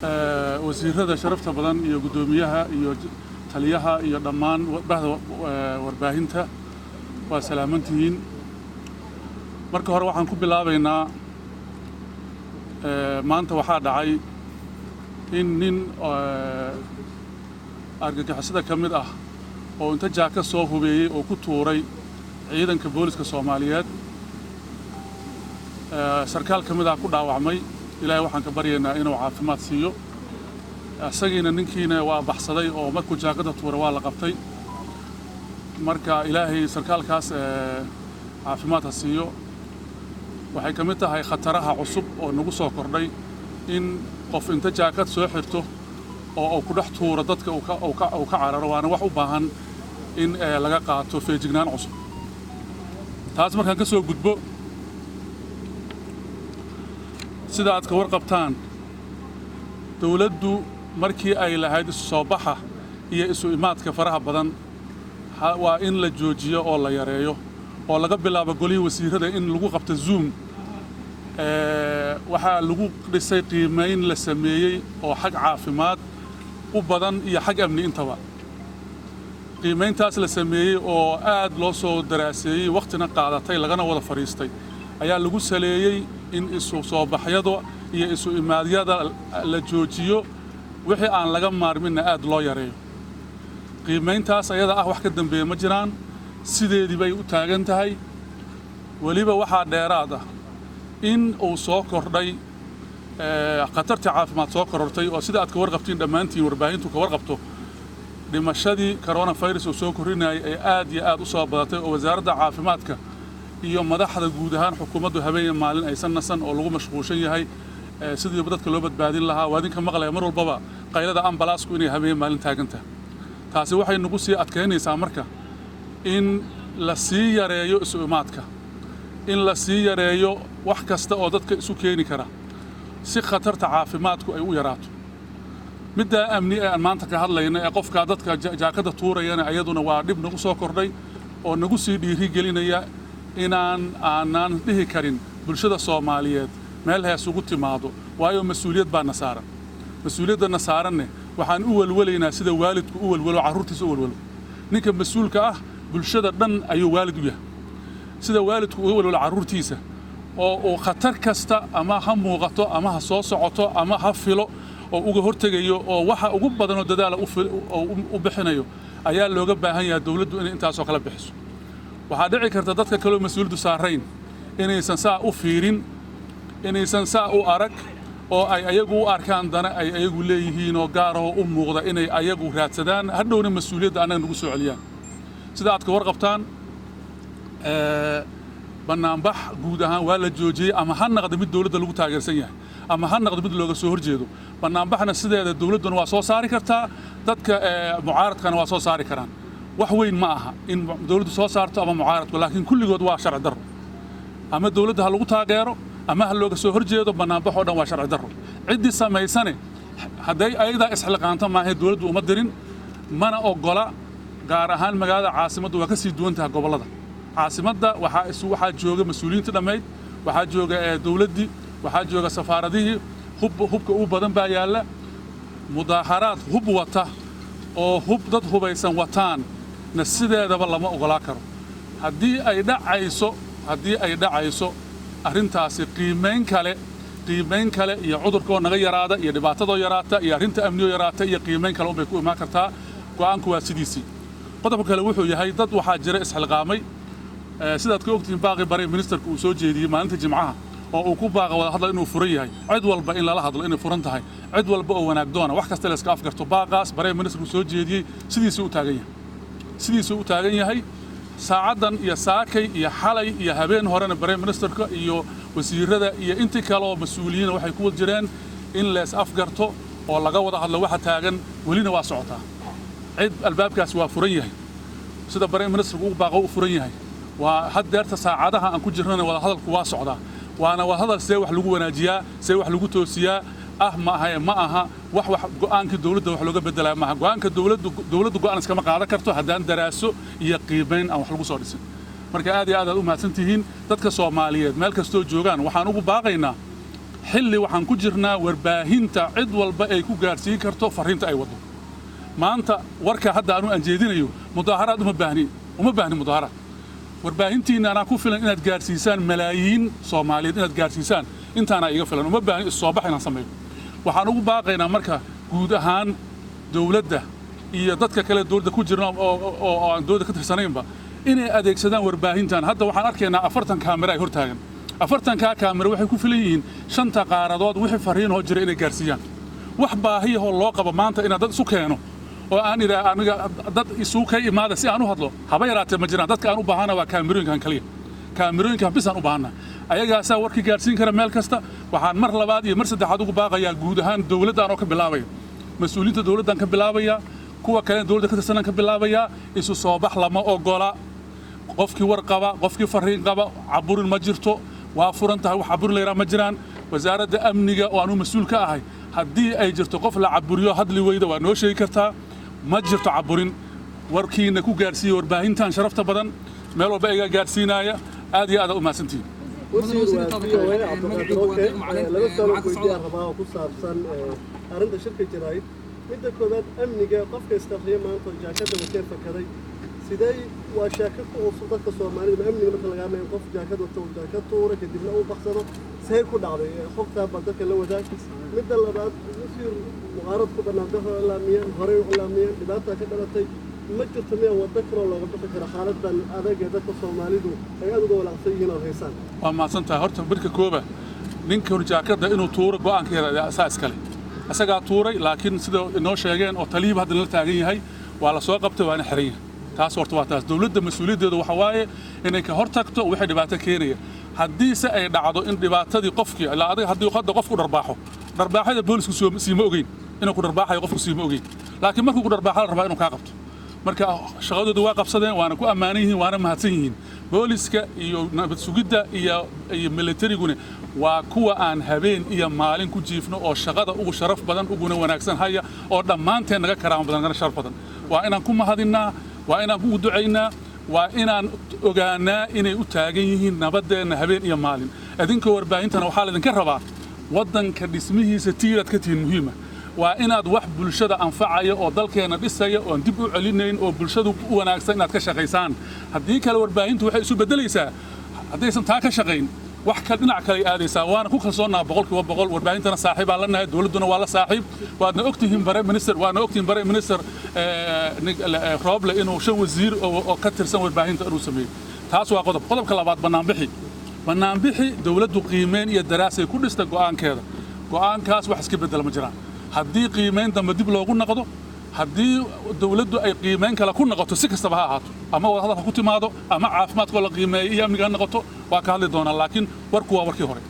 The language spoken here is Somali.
Wasiirada sharafta badan iyo guddoomiyaha iyo taliyaha iyo dhammaan bahda warbaahinta, waa salaamantihiin. Marka hore waxaan ku bilaabaynaa, maanta waxaa dhacay in nin argagixisada ka mid ah oo inta jaaka soo hubeeyey oo ku tuuray ciidanka booliska Soomaaliyeed, sarkaal ka mid ah ku dhaawacmay. Ilaahay waxaan ka baryaynaa inuu caafimaad siiyo isagiina. Ninkiina waa baxsaday oo markuu jaakada tuuray waa la qabtay. Marka Ilaahay sarkaalkaas caafimaad ha siiyo. Waxay ka mid tahay khataraha cusub oo nagu soo kordhay in qof inta jaakad soo xirto oo uu ku dhex tuuro dadka uu ka cararo, waana wax u baahan in laga qaato feejignaan cusub. Taas markaan ka soo gudbo, sida aad ka warqabtaan, dowladdu markii ay lahayd isu soo baxa iyo isu imaadka faraha badan waa in la joojiyo oo la yareeyo, oo laga bilaabo golihii wasiirada in lagu qabto Zoom, waxaa lagu dhisay qiimayn la sameeyey oo xag caafimaad u badan iyo xag amni intaba. Qiimayntaas la sameeyey oo aad loo soo daraaseeyey, wakhtina qaadatay, lagana wada fadhiistay, ayaa lagu saleeyey in isu soo baxyada iyo isu imaadyada la joojiyo, wixii aan laga maarminna aad loo yareeyo. Qiimayntaas ayada ah wax ka dambeeya ma jiraan, sideedii bay u taagan tahay. Weliba waxaa dheeraad ah in uu soo kordhay khatartii caafimaad soo korortay, oo sida aad ka warqabtiin dhammaantiin, warbaahintu ka warqabto, dhimashadii coronavirus uu soo kordhinayay ee aad iyo aad u soo badatay, oo Wasaaradda Caafimaadka iyo madaxda guud ahaan xukuumaddu habeen maalin aysan nasan oo lagu mashquulsan yahay sidii dadka loo badbaadin lahaa. Waa idinka maqlaya mar walbaba qaylada ambalaasku inay habeen maalin taagan tahay. Taasi waxay nagu sii adkaynaysaa marka in la sii yareeyo isu imaadka, in la sii yareeyo wax kasta oo dadka isu keeni kara, si khatarta caafimaadku ay u yaraato. Middaa amni ee aan maanta ka hadlayna ee qofkaa dadka jaakada tuurayana, ayaduna waa dhib nagu soo kordhay oo nagu sii dhiiri gelinaya inaan aanaan dhihi karin bulshada Soomaaliyeed meel hees ugu timaado, waayo mas-uuliyad baa na saaran. Mas-uuliyadda na saaranne waxaan u welwelaynaa sida waalidku u welwelo carruurtiisa u welwelo. Ninka mas-uulka ah bulshada dhan ayuu waalid u yahay. Sida waalidku uga welwelo carruurtiisa oo uu khatar kasta, ama ha muuqato ama ha soo socoto ama ha filo, oo uga hortegayo oo waxa ugu badanoo dadaala oo u bixinayo, ayaa looga baahan yahay dowladdu inay intaasoo kala bixiso. Waxaa dhici karta dadka kaleo mas-uuliyaddu saarayn inaysan saa u fiirin, inaysan saa u arag, oo ay ayagu u arkaan dana ay ayagu leeyihiin oo gaarahoo u muuqda inay ayagu raadsadaan, hadhowna mas-uuliyadda annaga nagu soo celiyaan. Sida aad ka warqabtaan, bannaanbax guud ahaan waa la joojiyey, ama ha naqda mid dowladda lagu taageersan yahay ama ha naqda mid looga soo horjeedo. Bannaanbaxna sideeda dowladduna waa soo saari kartaa, dadka mucaaradkana waa soo saari karaan. Wax weyn ma aha in dowladdu soo saarto ama mucaaradku, laakiin kulligood waa sharci darro. Ama dowladda ha lagu taageero ama ha looga soo horjeedo, bannaanbax oo dhan waa sharci darro. Ciddii samaysane hadday ayadaa isxilqaanto maahay, dowladdu uma dirin, mana oggola. Gaar ahaan magaalada caasimaddu waa ka sii duwan tahay gobollada. Caasimadda waxaa jooga mas-uuliyiinta dhammayd, waxaa jooga dowladdii, waxaa jooga safaaradihii, hubka ugu badan baa yaalla. Mudaaxaraad hub wata oo hub dad hubaysan wataan na sideedaba lama ogolaa karo. Haddii ay dhacayso arrintaasi, qiimayn kale iyo cudurkoo naga yaraada iyo dhibaatadoo yaraata iyo arrinta amniyoo yaraata iyo qiimayn kale unbay ku imaan kartaa. Go'aanku waa sidiisii. Qodobka kale wuxuu yahay, dad waxaa jira isxilqaamay. Sidaad ka ogtihiin, baaqi prime ministerka uu soo jeediyey maalinta Jimcaha oo uu ku baaqa wada hadal inuu furan yahay, cid walba in lala hadlo inay furan tahay, cid walba oo wanaag doona, wax kasta la iska afgarto, baaqaas prime ministerku soo jeediyey sidiisuu u taagan yahay, sidiisuu u taagan yahay. Saacaddan iyo saakay iyo xalay iyo habeen horena prime ministerka iyo wasiirada iyo intii kale oo mas-uuliyiina waxay ku wada jireen in lees afgarto oo laga wada hadlo waxa taagan. Welina waa socotaa. Cid albaabkaasi waa furan yahay, sida prime ministerku ugu baaqo u furan yahay. Waa haddeerta saacadaha aan ku jirnana wada hadalku waa socdaa, waana wada hadal see wax lagu wanaajiyaa, see wax lagu toosiyaa ah. Ma aha, ma aha wax go'aankii dowladda wax looga bedelaya maaha. Go'aanka dowladdu go'aan iskama qaadan karto haddaan daraaso iyo qiimayn aan wax lagu soo dhisin. Marka aad iyo aad aad u mahadsan tihiin. Dadka Soomaaliyeed meel kastoo joogaan waxaan ugu baaqaynaa Xilli waxaan ku jirnaa warbaahinta cid walba ay ku gaarsiin karto farriinta ay waddo. Maanta warka hadda anu aan jeedinayo mudaaharaad uma baahni, uma baahni mudaaharaad. Warbaahintiinna anaa ku filan inaad gaarsiisaan malaayiin Soomaaliyeed, inaad gaarsiisaan intaanaa iga filan. Uma baahni issoobax inaan sameeyo. Waxaan ugu baaqaynaa marka guud ahaan dowladda iyo dadka kale dowladda ku jirna oo aan dowladda ka tirsanaynba inay adeegsadaan warbaahintan. Hadda waxaan arkaynaa 40 kaamira ay hortaagan. 40-kaa kaamira waxay ku filan yihiin shanta qaaradood wixii fariinoo jira inay gaarsiiyaan. Wax baahiyahoo loo qabo maanta inaad dad isu keeno oo aan idhaa aniga dad isugu kay imaada si aan u hadlo, haba yaraatee ma jiraan. Dadka aan u baahana waa kaamirooyinkan kaliya, kaamirooyinkan bisaan u baahana. Ayagaasaa warkii gaarsiin kara meel kasta. Waxaan mar labaad iyo mar saddexaad ugu baaqayaa guud ahaan dowladda anoo ka bilaabaya mas-uuliyiinta dowladdan ka bilaabaya, kuwa kalena dowladda ka tirsanaan ka bilaabayaa: isu soo bax lama ogola. Qofkii war qaba, qofkii fariin qaba, caburin ma jirto, waa furan tahay. Wax caburin la yidhaha ma jiraan. Wasaaradda amniga oo aanu mas-uul ka ahay, haddii ay jirto qof la caburiyo hadli weyda, waa noo sheegi kartaa. Ma jirto caburin. Warkiina ku gaarsiiya warbaahintan sharafta badan, meel walba iga gaarsiinaya. Aad iyo aad u mahadsantihiin. Wasiir, waa VOA, Cabdiqaadir. Okay, laba su'aal oo weydiiyaan rabaa oo ku saabsan arrinta shirka jaraa'id. Midda koowaad, amniga qofka isqarxiya maanta oo jaakada watee fakaday, sidee? Waa sheeko ku cusub dadka Soomaalida. Ma amniga marka laga hadlayo qof jaakad wato uu jaakad tuura kadibna uu baxsado, see ku dhacday? Xogtaa bal dadka la wadaag. Midda labaad, wasiir, mucaaradku banaanbaxo iclaamiyeen, horey u iclaamiyeen, dhibaata ka dhalatay. Ma jirto miya waddo kaloo looga bixi karo xaaladan adag ee dadka Soomaalidu ay aad uga walaacsan yihiin ood haysaan? Waa mahadsan tahay. Horta marka kooba, ninka jaakadda inuu tuuro go'aankeeda asaa iskale, isagaa tuuray. Laakiin sida inoo sheegeen oo taliyiba hadda nala taagan yahay, waa la soo qabtay, waana xiran yahay. Taas horta waa taas. Dowladda mas-uuliyaddeedu waxa waaye inay ka hor tagto wixii dhibaato keenaya. Haddiise ay dhacdo in dhibaatadii qofkii ilaa adiga, haddii hadda qofku dharbaaxo, dharbaaxada boolisku siima ogeyn inuu ku dharbaaxayo, qofku siima ogeyn, laakiin markuu ku dharbaaxa la rabaa inuu kaa qabto. Marka shaqadooda waa qabsadeen, waana ku ammaanan yihiin, waana mahadsan yihiin. Booliska iyo nabad sugidda iyo militariguna waa kuwa aan habeen iyo maalin ku jiifno oo shaqada ugu sharaf badan uguna wanaagsan haya oo dhammaanteen naga karaamo badan, nagana sharaf badan. Waa inaan ku mahadinnaa, waa inaan ku ducaynaa, waa inaan ogaanaa inay u taagan yihiin nabaddeenna habeen iyo maalin. Idinka warbaahintana waxaa laydinka rabaa waddanka dhismihiisa tiiraad ka tihiin muhiima. Waa inaad wax bulshada anfacaya oo dalkeenna dhisaya oon dib u celinayn oo bulshadu u wanaagsan inaad ka shaqaysaan. Haddii kale warbaahintu waxay isu beddelaysaa, haddaysan taa ka shaqayn, wax kale dhinac kale ay aadaysaa. Waana ku kalsoonnaa 100%. Warbaahintana saaxiibaa la nahay, dowladduna waa la saaxiib. Waadna ogtihiin prime minister, waadna ogtihiin prime minister Rooble inuu shan wasiir oo ka tirsan warbaahinta inuu sameeyey. Taas waa qodob. Qodobka labaad, bannaanbixi. Bannaanbixi dowladdu qiimeyn iyo daraasay ku dhista go'aankeeda. Go'aankaas wax iska beddela ma jiraan. Haddii qiimeyn dambe dib loogu noqdo, haddii dowladdu ay qiimeyn kale ku noqoto, si kastaba ha ahaato, ama wadahadal ha ku timaado ama caafimaadkoo la qiimeeyey iyo amniga ha noqoto, waa ka hadli doonaa. Laakiin warku waa warkii hore.